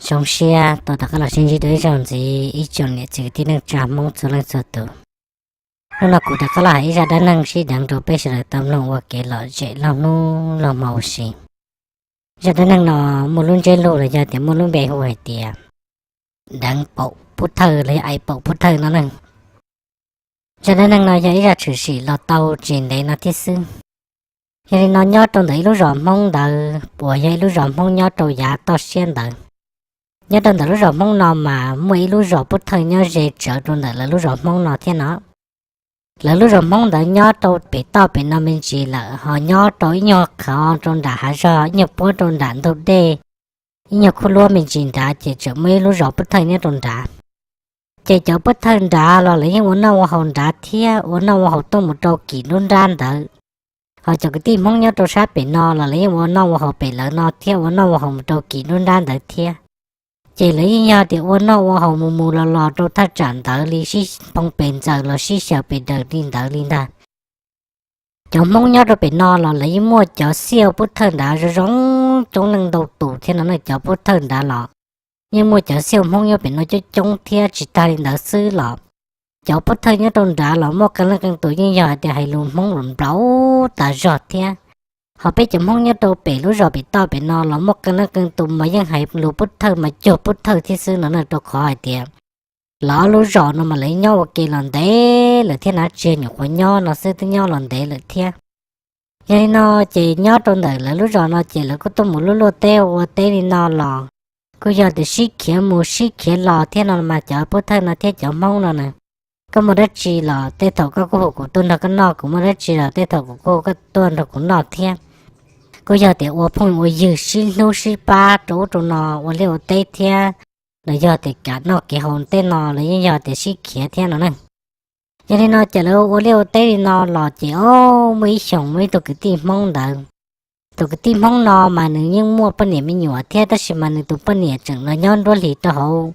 Zoo siab tau rov qab los sib ntsib dua ib zaug ntxiv ib tsoom niam txiv kwv tij neej tsa Hmoob txhua leej txhua tus. Hnub no kuv rov qab los hais ib zaj dab neeg sib deev rau peb sawv daws tau mloog ua kev lom zem laug hnub laug hmo huv si. Zaj dab neeg no muaj lub ntsiab lus los yog tias muaj lub npe hu hais tias deev paum pub thawj los yog aim paum pub thawj no ne. Zaj dab neeg no yog ib zaj tshwm sim los tau tsis ntev no thiab xwb. Yog li no nyob rau ntawm ib lub zos Hmoob ntawd uas yog ib lub zos Hmoob nyob rau yav toj siab ntawd. Nyob rau ntawm lub zos Hmoob no mas muaj ib lub zos pub thawj nyob ze tsawv rau ntawm lawv lub zos Hmoob no thiab no. Lawv lub zos Hmoob ntawd nyob rau pem toj pem no me ntsis lawm ho nyob rau ib nyuag qhov rau nram hav zog ib nyuag puab rau nram ntug dej, ib nyuag khuj luab me ntsis nrad ces tseem muaj ib lub zos pub thawj nyob rau nrad. Ces cov pub thawj nrad los lawv yeej ua noj ua haus nrad thiab ua noj ua haus tuaj mus rau kis nruab nrab ntawd. Ho cov kwv tij Hmoob nyob rau sab pem no los lawv yeej ua noj ua haus pem lawv no thiab ua noj ua haus mus rau kis nruab nrab ntawd thiab. Ces lawv yeej yog tias ua noj ua haus mus mus los los rau thaj tsam ntawd li sib phoov pes ntxaws los sib xyaw pes daws li ntawd li ntag. Cov Hmoob nyob rau pem no los lawv yeej muaj cov xiaj pub thawj nrad zoo zoo coob leej ntau tus thiab no ne. Cov pub thawj nrad los yeej muaj cov xiaj Hmoob nyob pem no coob coob thiab tsis tag li ntawd xwb los cov pub thawj nyob rau nrad los muaj qee leej qee tus yeej yog hais tias hais lus Hmoob los nplaum tas zog thiab. Ho peb cov Hmoob nyob rau pem lub zos pem toj pem no los muaj qee leej qee tus mas yeej hais lus pub thawj mas cuag pub thawj thiab xwb no ne, rau qhov hais tias lawv ob lub zos no mas lawv nyob ua ke los ntev lawm thiab na, tsis yog nyuam qhuav nyob no xwb, twb nyob los ntev lawm thiab. Yog li no ces nyob rau ntawm lawv lub zos no ces lawv kuj tuaj mus luaj luaj teb ua teb li no los kuj yog tias sib khiav mus sib khiav los thiab no mas cov pub thawj no thiab cov Hmoob no na, koj muaj dab tsi los tej thaum koj kuj hu kuv tuaj nrog koj noj, kuv muaj dab tsi los tej thaum kuv kuj hu koj tuaj nrog kuv noj thiab. Kuj yog tias ua phooj ua ywg sib hlub sib pab rau ub rau no ua liaj ua teb thiab, los yog tias kev noj kev haus tej no los yeej yog tias sib khiav thiab no ne. Yog li no ces lawv ua liaj ua teb li no los ces o, muaj ib xyoos muaj ib tug kwv tij Hmoob ntawd. Tus kwv tij Hmoob no mas nws yeej muaj poj niam me nyuam thiab tab sis mas nws tus poj niam tseem los nyob nruab hlis rau hauv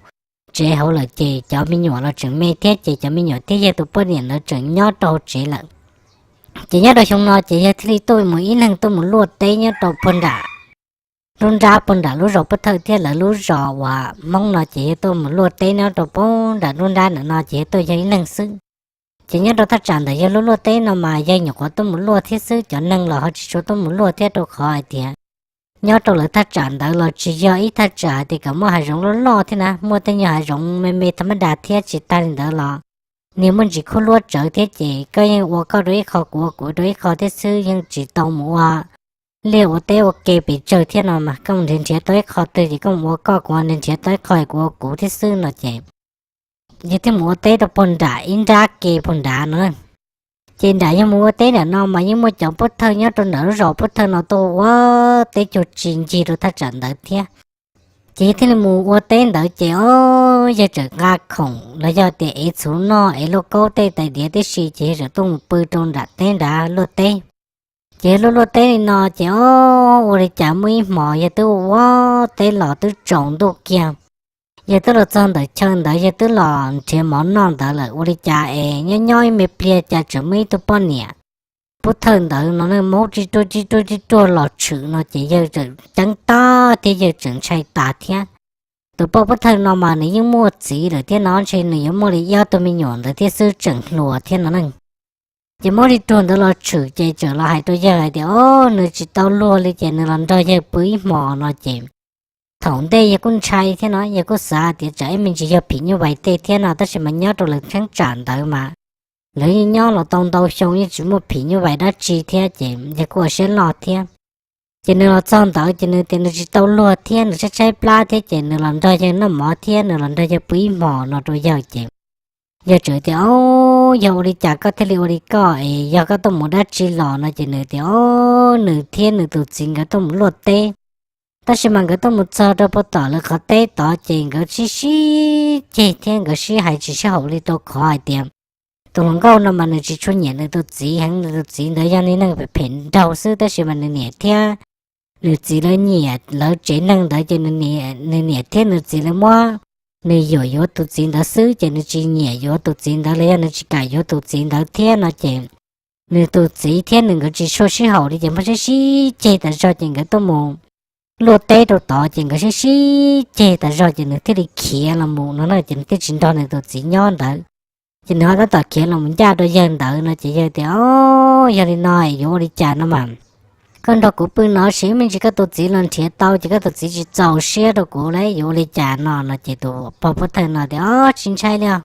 tsev hauv lawm ces cov me nyuam los tseem me thiab ces cov me nyuam thiab yawg tus poj niam ntawd tseem nyob rau hauv tsev lawm. Ces nyob rau xyoo no ces yawg thiaj li tuaj mus ib leeg tuaj mus luaj teb nyob rau puag nram lub nrab puag nram lub zos pub thawj thiab lawv lub zos uas Hmoob no ces yawg tuaj mus luaj teb nyob rau puag nram lub nrab ntawm no ces yawg tuaj yog ib leeg xwb. Ces nyob rau thaj tsam ntawm yawg lub luaj teb no mas yawg nyuam qhuav tuaj mus luaj thiab xwb, cov neeg los ho tsis tshua tuaj mus luaj thiab rau qhov hais tias nyob rau lawv thaj tsam ntawd los tsis yog ib thaj tsam hais tias kom muaj hav zoov loj loj thiab na, muaj tej nyuag hav zoov me me tha mab das thiab tsis tag li ntawd los niag muaj ntsis khuj luab tsawv thiab ces koj yeej ua koj rau ib qho kuv ua kuv rau ib qho thiab xwb, yeej tsis tau mus ua liaj ua teb ua ke pes tsawg thiab no mas koj mus nrhiav nrhiav tau ib qho twg ces koj mus ua koj, kuv nrhiav nrhiav tau ib qho kuv ua kuv thiab xwb no ces yawg thiaj mus ua teb rau puag nram ib nrab ke puag nrad no. Ces nram yawg mus ua teb nram no mas yeej muaj cov pub thawj nyob rau nram lub zos pub thawj no tuaj ua teb cuag tsis ncig rau thaj tsam ntawd thiab. Ces yawg thiaj li mus ua teb ntawd ces o, yawg tseem nqa khoom los yog tias ev txhuv noj ev lauj kaub tej tais diav tib si ces yawg tseem tuaj mus pw rau nram teb nrad luaj teb. Ces yawg luaj luaj teb li no ces o, ua li cas muaj ib hmos yawg twb ua teb los twb tsaus ntuj kiag, yawg twb los txog ntawm chaw ntawd yawg twb los nrhiav mov noj ntawd lawm, ua li cas es nyob nyob ib me pliag cas tseem muaj ib tug poj niam pub thawj ntawd no na, maub tsib ruaj tsib ruaj tsib ruaj los tshwm no ces yawg tseem ceeb tag thiab yawg tseem ntshai tas thiab. Tus poj pub thawj no mas nws yeej muaj txiv lawm thiab no, ntshe nws yuav muaj li ob tug me nyuam ntawd thiab xwb, tseem hluas thiab no ne. Ces maub li ruag ntawd los tshwm ces tseem los hais rau yawg hais tias o, nws tsis tau luag li ces nws los nrog yawg pw ib hmos no ces thaum ntej yawg kuj ntshai thiab no, yawg kuj xav tias tsam ib me ntsis yog phim nyuj vais tej thiab no, tab sis mas nyob rau lawv cheeb tsam ntawd mas lawv yeej nyob los tau ntau xyoo yeej tsis muaj phim nyuj vais dab tsi thiab ces yawg kuj ua siab loj thiab. Ces nws los txog ntawd ces nws tias nws tsis tau luag thiab nws tshaib tshaib plab thiab ces nws los nrog yawg noj mov thiab nws los nrog yawg pw ib hmos no rau yawg ces yawg tseem tias o, yog ua li cas koj thiaj li ua li koj es yog koj tuaj mus dab tsi los no ces nws tias o, nws thiab nws tus txiv nkawd tuaj mus luaj teb. Tab sis mas nkawd tuaj mus txog rau puag tom lawv qhov teb tod ces nkawd sib sib ceg thiab nkawd sib hais tsis sib haum li rau qhov hais tias tus hluas nkauj no mas nws tsis tshua nyiam nws tus txiv heev, nws tus txiv ntawd yog niag neeg phem phem nraug xwb tab sis mas nws niam thiab nws txiv lawv nyiam lawv tsev neeg ntawd ces nws niam thiab nws txiv lawv muab nws yuam yuav tus txiv ntawd xwb ces nws tsis nyiam yuav tus txiv ntawd los yog nws tsis kam yuav tus txiv ntawd thiab no ces nws tus txiv thiab nws nkawd tsis tshua sib haum li ces muaj sib sib ceg tas zog ces nkawd tuaj mus luaj teb rau tod ces nkawd sib sib ceg tas zog ces nws thiaj li khiav los mus no na, ces nws thiaj tsis nrog nws tus txiv nyob ntawd. Ces nws ho tab tom khiav los mus ncaj rau yawg ntawd no ces yawg tias, Ob, yog li no yuav ua li cas no mas? Koj nrog kuv pw no sim me ntsis koj tus txiv los nrhiav tau ces koj tus txiv tsis txaus siab rau kuv lawm, yuav ua li cas no no ces tus pog pub thawj no tias, Ob, tsis ntshai li os.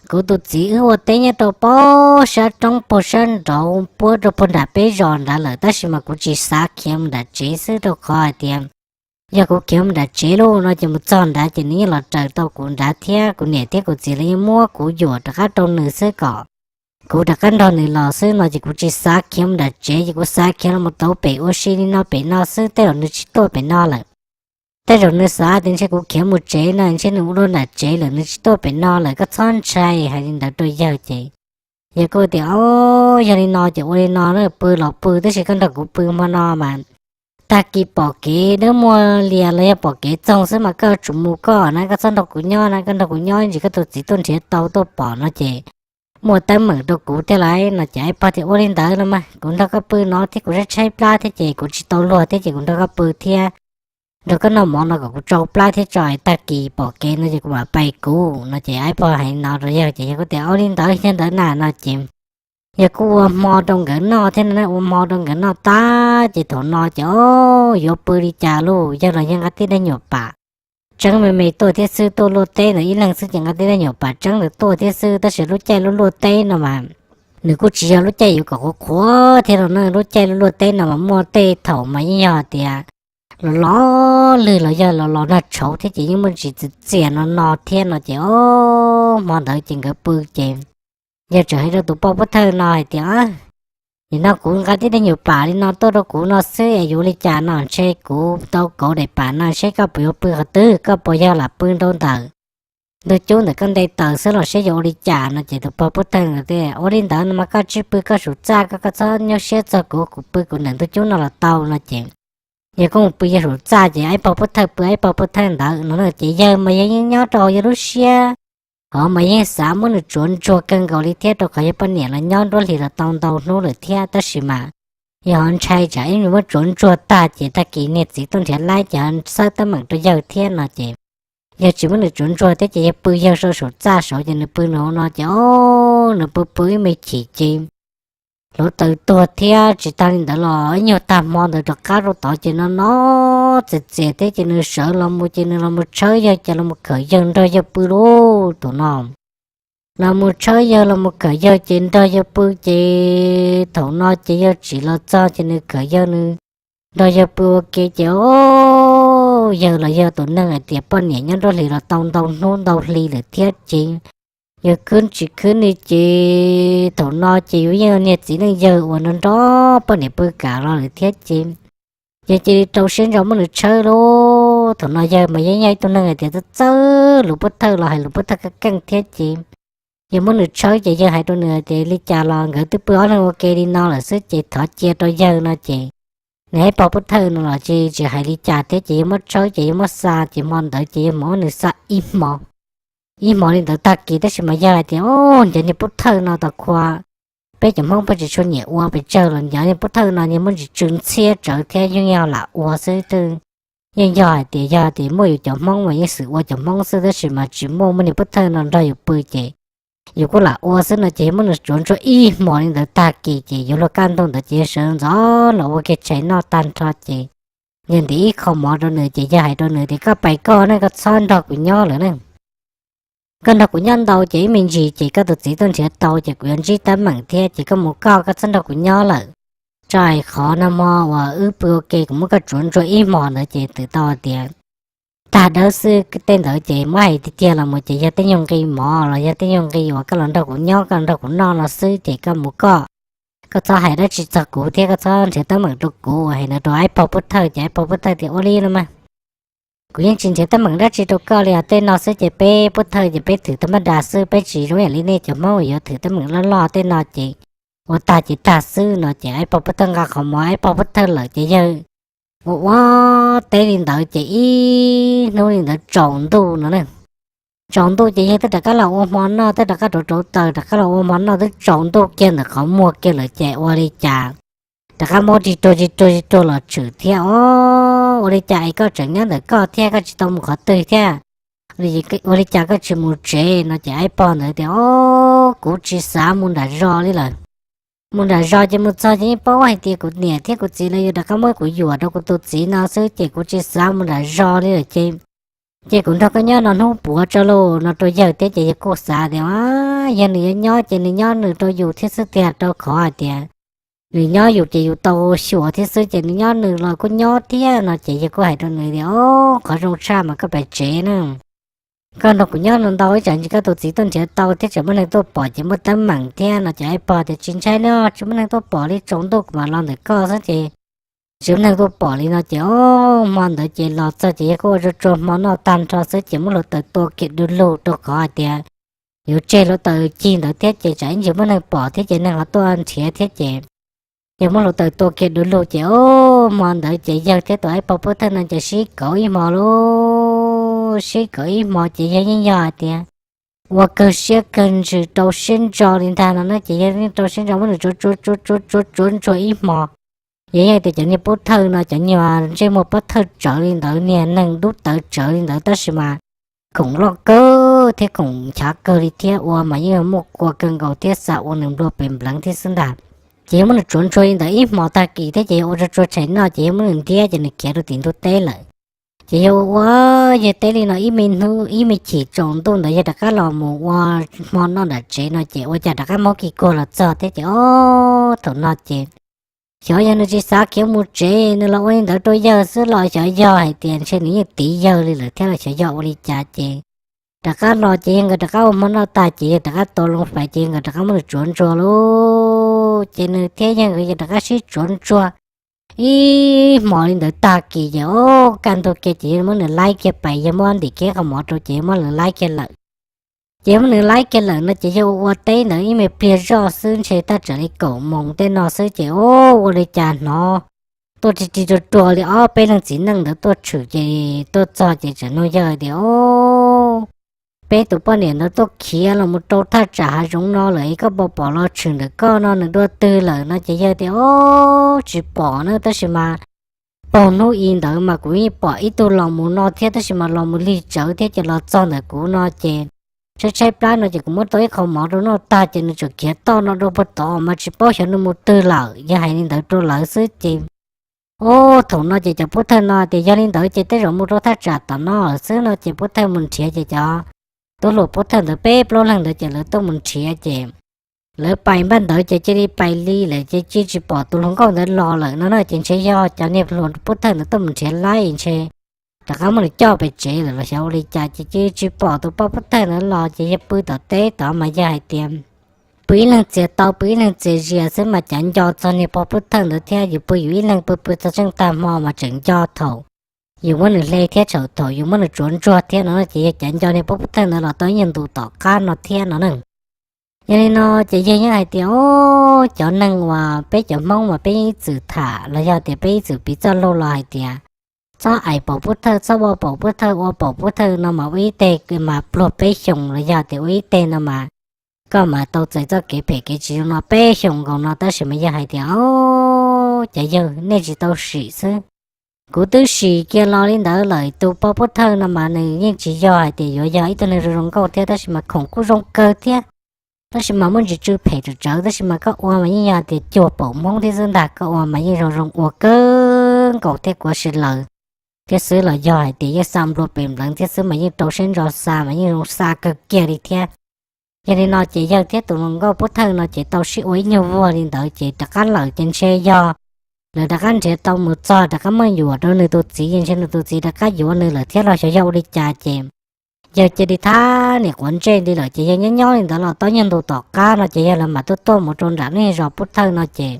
Kuv tus txiv wb ua teb nyob rau pem sab roob puag sab nraud puab rau puag nram peb zos nrad lawm, tab sis mas kuv tsis xav khiav mus nram tsev xwb rau qhov hais tias yog kuv khiav mus nram tsev lauj no ces mus txog nrad ces nws yeej los raws tau kuv nrad thiab kuv niam thiab kuv txiv lawv yeej muab kuv yuam rov qab rau nws xwb kom kuv rov qab nrog nws los xwb no ces kuv tsis xav khiav mus nram tsev ces kuv xav khiav los mus tau pem ua si li no pem no xwb, tej zaum nws tsis tuaj pem no lawm. Tej zaum nws xav tias ntshe kuv khiav mus tsev no ntshe nws ua luaj nram tsev lawm nws tsis tuaj pem no lawm, koj txhob ntshai. Hais li ntawd rau yawg ces yawg kuj tias, Ob, yog li no ces ua li no na, pw los pw tab sis koj nrog kuv pw hmo no mas tag kis pom kev dawb muag lias los yog pom kev txoog xwb mas koj tsum mus koj na, koj txhob nrog kuv nyob na, koj nrog kuv nyob ntsis koj tus txiv tuaj nrhiav tau tuaj pom no ces muaj teeb meem rau kuv thiab lauj no ces Aib Pog tias, Ua li ntawd los mas kuv nrog koj pw no thiab, kuv tshaib tshaib plab thiab ces kuv tsis tau luag thiab ces kuv nrog koj pw thiab, nrog koj noj mov no kom kuv tsau plab thiab tso, tag kis pom kev no ces kuv mam pais kuv no ces Aib Pog hais no rau yawg ces yawg kuj tias, Ua li ntawd yog ntawd na no ces yawg kuj ua hmo rau nkawd noj thiab no, ua hmo rau nkawd noj tag ces thaum no ces, Ob, yuav pw li cas lauj? Yawg los yawg nqa tib daim nyuam pam tseeb me me tuaj thiab xwb, tuaj luaj teb ntawd ib leeg xwb ces nqa tib daim nyuam pam tseeb ntawd tuaj thiab xwb, tab sis lub caij luaj luaj teb no mas nws kuj tsis yog lub caij yuav kom qhuav qhuav thiab no na, lub caij luaj luaj teb no mas muaj tej thaum mas yeej yog tias los los lwg los yog los los nag tshauv thiab ces yeej muaj ntsis txias txias no no thiab no ces, ob, hmo ntawd ces nkawd pw ces yawg txawm hais rau tus pog pub thawj no hais tias, Nim no kuv nqa tib daim nyuam pam li no tuaj rau kuv no xwb es yuav li cas no? Ntshe kuv tau kauv daim pam no seb koj puas yuav pw qhov twg, koj puas yog lam pw rau ntawm ntug cub ntawm koj nte taws xwb los seb yuav ua li cas no ces tus pog pub thawj tias, Ua li ntawd no mas koj cia li pw koj saum txaj, koj koj txhob nyuaj siab txog kuv, kuv pw kuv ntawm ntug cub no los tau no ces yawg kuj mus pw yawg saum txaj ces Aib Pog pub thawj pw Aib Pog pub thawj ntawd no ces yawg mas yawg yeej nyob rau hauv yawg lub siab hov mas yeej xav muab nws tsuav ntsuag kawg nkaus li thiab rau qhov yawg poj niam los nyob nruab hlis los tau ntau hnub lawm thiab, tab sis mas yawg ho ntshai tsam ib me muab tsuav ntsuag tag ces tag kis niag txiv tuaj nrhiav laib ces ho xawb teeb meem rau yawg thiab no ces yawg tsis muab nws tsuav ntsuag thiab ces yawg pw yawg saum txaj saud ces nws pw nws hauv no ces, ob, nws pw pw ib me chim ces hluav taws tuag thiab tsis tag li ntawd los ib nyuag tag hmo ntawd rov qab rau tod ces no no txias txias thiab ces nws sawv los mus ces nws los mus tshawb yawg ces los mus khawm yawg nrog yawg pw lauj. Thaum no los mus tshawb yawg los mus khawm yawg ces nrog yawg pw ces thaum no ces yawg tsim los txog ces nws khawm yawg nws nrog yawg pw ua ke ces, ob, yawg los yog tus neeg hais tias poj niam nyob nruab hlis los tau ntau hnub ntau hli lawm thiab ces yawg khwb tsis khwb li ces thaum no ces yus yeej niag txiv neej yawg uas nrog nrog poj niam pw kam los lawm thiab ces yawg cia li rau siab ntso muab nws tshawb lauj. Thaum no yawg mas yeej yog ib tug neeg hais tias txawj txawj lus pub thawj los hais lus pub thawj keej keej thiab ces yawg muab nws tshawb ces yawg hais rau nws tias li cas los nkawd twb pw ob leeg ua ke li no lawm xwb ces thov cia rau yawg no ces nws Aib Pog pub thawj no los tsis tsis hais li cas thiab ces yawg muab tshawb ces yawg muab xa ces hmo ntawd ces yawg muab nws xa ib hmo ib hmo li ntawd tag kis tab sis mas yawg hais tias, ob, ncav niag pub thawj no tau khuv peb cov Hmoob peb tsis tshua nyiam ua pes tsawg los ncav niag pub thawj no niag muaj ntsis tsw ntxhiab tsawv thiab yeej yog lam ua xwb twb yeej yog hais tias yog tias muaj yus cov Hmoob mas yeej xwm ua cov Hmoob xwb tab sis mas tsis muaj muaj niag pub thawj no nrog yus pw ces yus kuj lam ua xwb no ces yawg muab nws tsuav ntsuag ib hmo li ntawd tag kis ces yuav luag kaj ntug ntawd ces yawg sawv ntxov los ua kiag tshais noj tag nrho ces yawg ntim ib qho mov rau nws ces yawg hais rau nws tias koj pais koj ne, koj txhob nrog kuv nyob lawm ne. Koj nrog kuv nyob ntau ces ib me ntsis ces koj tus txiv tuaj nrhiav tau ces kuv yuav ntsib teeb meem thiab ces koj mus koj, koj txhob nrog kuv nyob lawm. Tso es qhov nag hmo uas wb pw ua ke kuv muab koj tsuav ntsuag ib hmo ntawd ces twb tau tias tag dawb xwb, tej ntawd ces muab hais tiag tiag los mus ces yog tej nyuag nqi mov los yog tej nyuag nqi uas koj los nrog kuv nyob koj los nrog kuv noj no xwb ces koj mus koj, koj txhob hais dab tsi txog kuv thiab koj txhob nrhiav teeb meem rau kuv. Hais ntawd rau Aib Pog pub thawj ces Aib Pog pub thawj tias ua li no mas kuv yeej tsis nrhiav teeb meem dab tsi rau koj li os, tej no xwb ces peb pub thawj ces peb thwm tau mab das xwb, peb tsis zoo yam li nej cov Hmoob uas yuav thwm teeb meem loj loj, tej no ces ua tag ces tag xwb no ces Aib Pog pub thawj nqa qhov mov Aib Pog pub thawj lawm ces yawg ua ua teb li ntawd ces ib hnub li ntawd tsaus ntuj no na. Tsaus ntuj ces yawg twb rov qab los ua hmo noj, twb rov qab rauv rauv taws rov qab los ua hmo noj twb tsaus ntuj kiag ntawm qhov muag kiag lawm ces ua li cas rov qab muab ris ruag ris ruag ris ruag los tshwm thiab os. Ua li cas es koj tseem nyob ntawm koj thiab, koj tsis tau mus qhov twg thiab? Ua li cas koj tsis mus tsev? No ces aib pog ntawd tias, O, kuv tsis xav mus nram zos li lawm. Mus nram zos ces mus txog ces yeej paub hais tias kuv niam thiab kuv txiv lawv yuav rov qab muab kuv yuam rau kuv tus txiv no xwb ces kuv tsis xav mus nram zos li lawm ces, ces kuv nrog koj nyob no hnub puav tso lauj, no rau yawg thiab ces yawg kuj xav tias, Yog nws yuav nyob ces nws nyob nws rau yus thiab xwb tiag, rau qhov hais tias nws nyob yus ces yus tau xyuas thiab xwb ces nws nyob nws los kuj nyob thiab. No ces yawg kuj hais rau nws tias, O, qhov zoo tshaj mas koj pais tsev na. Koj nrog kuv nyob no ntau ib tsam ntsis koj tus txiv tuaj nrhiav tau thiab tseem muaj neeg tuaj pom ces muaj teeb meem thiab. No ces aib pog tias, Tsis ntshai li, tsis muaj neeg tuaj pom li, tsaus ntuj kuv mam los ntawm koj xwb ces tsis muaj neeg tuaj pom li. No ces o, hmo ntawd ces los txog ces yawg kuj ua tsuag tsuag hmo noj tag nrho xwb ces muab hluav taws tua kiag du lug rau qhov hais tias yuav tseg hluav taws cig ntawd thiab ces tsam ib ntsis muaj neeg pom thiab ces neeg ho tuaj nrhiav thiab ces yawg muab hluav taws tua kiag du lug ces o, hmo ntawd ces yawg thiab tus aib pog pub thawj no ces sib kauv ib hmo lauj, sib kauv ib hmo ces yawg yeej yog hais tias ua kawg siab kawg ntsws rau siab ntso li ntag no na ces yawg yeej rau siab ntso muab nws tsuav tsuav tsuav tsuav tsuav ntsuag ib hmo. Yog yog tias cov niag pub thawj no cov nyuag ntsej muag pub thawj tsawv li ntawd, niag neeg dub tawv tsawv li ntawd tab sis mas khoom loj kawg thiab khoom nchav kawg li thiab ua mas yeej muaj kua kawg nkaus thiab xa ua nws nplua pes npleev thiab xwb ntag. Ces yawg muab nws tsuav ntsuag li ntawd ib hmo tag kis thiab ces yawg ua tsuag tsuag tshais noj ces yawg muab nws ntiab ces nws khiav rau tim ntug teb lawm. Ces yawg ua ua yawg teb li no ib me hnub ib me chim tsaus ntuj ntawd yawg rov qab los mus ua hmo noj nram tsev no ces ua cas rov qab Hmoob Kis Kuag los txog thiab ces ob thaum no ces xyov yog nws tsis xav khiav mus tsev nws los ua li ntawd rau yawg xwb los xyov yog hais tias ntshe nws yeej tiv yawg li lawm thiab los xyov yog ua li cas ces rov qab los ces yawg nkawd rov qab ua hmo noj tag ces yawg rov qab tua loo fais ces yawg nkawd rov qab muab nws tsuav ntsuag lauj. Ces nws thiab yawg nkawd yawg rov qab sib tsuav ntsuag ib hmo li ntawd tag kis ces o, kaj ntug kiag ces yawg muab nws laib kiag pais, yawg muab ntim kiag qhov mov rau ces yawg muab nws laib kiag lawm. Ces yawg muab nws laib kiag lawm no ces yawg ua ua teb ntawd ib me pliag zoj xwb ntshe tab tsam li kaum moos tej no xwb ces o, ua li cas hnov tuaj ri ri ruag ruag li ob peb leeg txiv neej ntawd tuaj tshwm ces tuaj txog ces tseem nug yawg tias o, peb tus poj niam ntawd tuaj khiav los mus rau thaj tsam hav zoov no lawm es koj puas pom los tshwm ntawm koj no nws dua twg lawm no ces yawg tias o, tsis pom na tab sis mas paug hnub i ntawd mas kuv yeej pom ib tug los mus no thiab tab sis mas los mus lig tsawv thiab ces los txog ntawm kuv no ces tshaib tshaib plab no ces kuv muab tau ib qho mov rau noj tag ces nws tseem khiav toj no rau puag tod mas tsis paub xyov nws mus twg lawm. Yawg hais li ntawd rau lawv xwb ces o, thaum no ces cov pub thawj no tias yog li ntawd ces tej zaum mus rau thaj tsam tom no lawm xwb no ces pub thawj mus nrhiav ces cov tub hluas pub thawj ntawd peb plaub leeg ntawd ces lawv tuaj mus nrhiav ces lawv pais npaj ntawd ces cia li pais li lawm ces cia tsis pom tus hluas nkauj ntawd los lawm no na ces ntshe yog cov niag hluas pub thawj ntawd tuaj mus nrhiav laib ntshe rov qab muab nws coj pem tsev lawm los xyov ua li cas ces cia tsis pom tus poj pub thawj ntawd los ces yawg pw tom teb tod mas yawg hais tias pw ib leeg txias tau pw ib leeg txias zias xwb mas cav nco txog niag poj pub thawj ntawd thiab yus pw yus ib leeg pw pw txog tseej tag hmo mas tseem nco thaum yus muab nws hle thiab thaum yus muab nws tsuav ntsuag thiab no ces yawg cav nco niag poj pub thawj ntawd los tau ib nyuag ntu tom qab no thiab no na. Yog li no ces yawg yeej hais tias o, cov neeg uas peb cov Hmoob mas peb yeej ib txwm tham los yog tias peb ib txwm piv txoj lus los hais tias txhob aim pom pub thawj, txhob ua pom pub thawj, ua pom pub thawj no mas ua ib teg mas pluag peb xyoos los yog tias ua ib teg no mas koj mas tau txais txoj kev phem kev tsis zoo no peb xyoos nkaus no tab sis mas yawg hais tias o, cov yawg nej tsis tau sim xwb. Kuv twb sim kiag los li ntawd lawm tus poj pub thawj no mas nws yeej tsis yog hais tias yuav yog ib tug neeg zoo zoo nkauj thiab tab sis mas khoom kuj zoo kawg thiab tab sis mas muaj ntsis tsw phem tsawv tsawv tab sis mas koj ua mas yeej yog tias cuag pom Hmoob thiab xwb ntag, koj ua mas yeej zoo zoo ua kawg nkaus thiab kuv sim lawm thiab xwb los yog hais tias yeej xa nplua pes npleev thiab xwb mas yeej rau siab ntso xa mas yeej zoo xa kawg kiag li thiab. Yog li no ces yawg thiab tus hluas nkauj pub thawj no ces tau sib ua ib nyuag vuag li ntawd ces rov qab lawm ces ntshe yog lawv rov qab nrhiav tau mus txog rov qab muab yuam rau nws tus txiv ces ntshe nws tus txiv rov qab yuav nws lawm thiab los xyov yog ua li cas ces yawg cia li thab niam quav ntsej li lawm ces yawg nyob nyob li ntawd los tau nyuag ntu tom qab no ces yawg lawv mam tuaj tuaj mus rau nram lub zos pub thawj no ces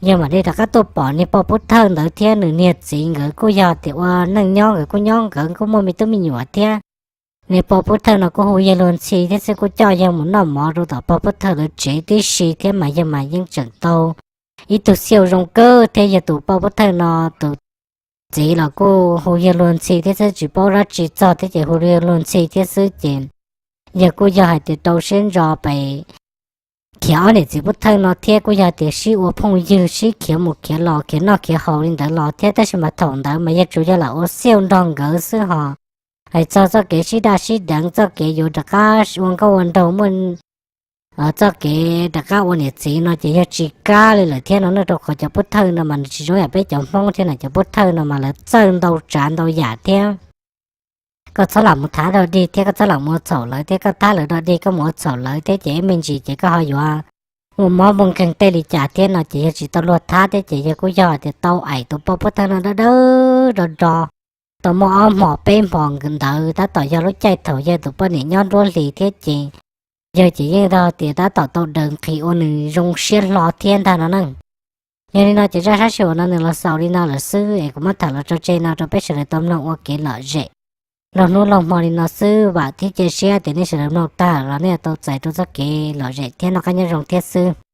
yawg mam li rov qab tuaj pom niag poj pub thawj ntawd thiab nws niag txiv nkawd kuj yog tias ua neej nyob nkawd kuj nyob nkawd kuj muaj me tub me nyuam thiab. Niag poj pub thawj no kuj hu yawg luag ntxhi thiab xwb kuj coj yawg mus noj mov rau tom poj pub thawj lawv tsev tib si thiab mas yawg mas yeej tseem tau ib tug xiaj zoo kawg thiab yawg tus poj pub thawj no tus txiv los kuj hu yawg luag ntxhi thiab xwb tsis paub dab tsi txog thiab ces hu yawg luag ntxhi thiab xwb ces yawg kuj yog hais tias rau siab ntso pes khiav ob niam txiv pov thawj no thiab kuj yog tias sib ua phooj ywg, sib khiav mus khiav los, khiav noj khiav haus li ntawd los thiab, tab sis mas thaum ntawd mas yog tsuas yog lam ua xiaj nrog nkawd xwb hos. Hais txog txoj kev sib daj sib deev, txoj kev yuav rov qab ua nkauj ua nraug, muaj txoj kev rov qab ua niam txiv no ces yog tsis kam li lawm thiab no ne, rau qhov cov pov thawj no mas nws tsis zoo yam peb cov Hmoob thiab na. Cov pov thawj no mas lawv txawj ntau tsav ntau yam thiab. Koj txhob lam mus thab dog dig thiab koj txhob lam mus ua txhaum lawv thiab, koj thab lawv dog dig koj mus ua txhaum lawv thiab ces ib me ntsis ces koj ho yuav muaj mob muaj nkeeg tej li cas thiab no ces yog tsis tau luag thab thiab ces yog kuj yog tias tau aim tus poj pov thawj no dawb dawb do do tau muaj ob hmos peb hmos ntawd, tab tom yog lub caij thaum yog tus poj niam nyob nruab hlis thiab ces yog ces yeej yog tias tab tom tau daws nqhis ua nws zoo siab hlo thiab ntag no ne. Yog li no ces zaj sab sij huam no nws los xaus li no lawm xwb es kuv muab tham los tso tseg no rau peb sawv daws tau mloog ua kev lom zem. Laug hnub laug hmo li no xwb, vam thiab cia siab tias nej sawv daws mloog tag los nej tau txais rau txoj kev lom zem thiab noj qab nyob zoo thiab xwb.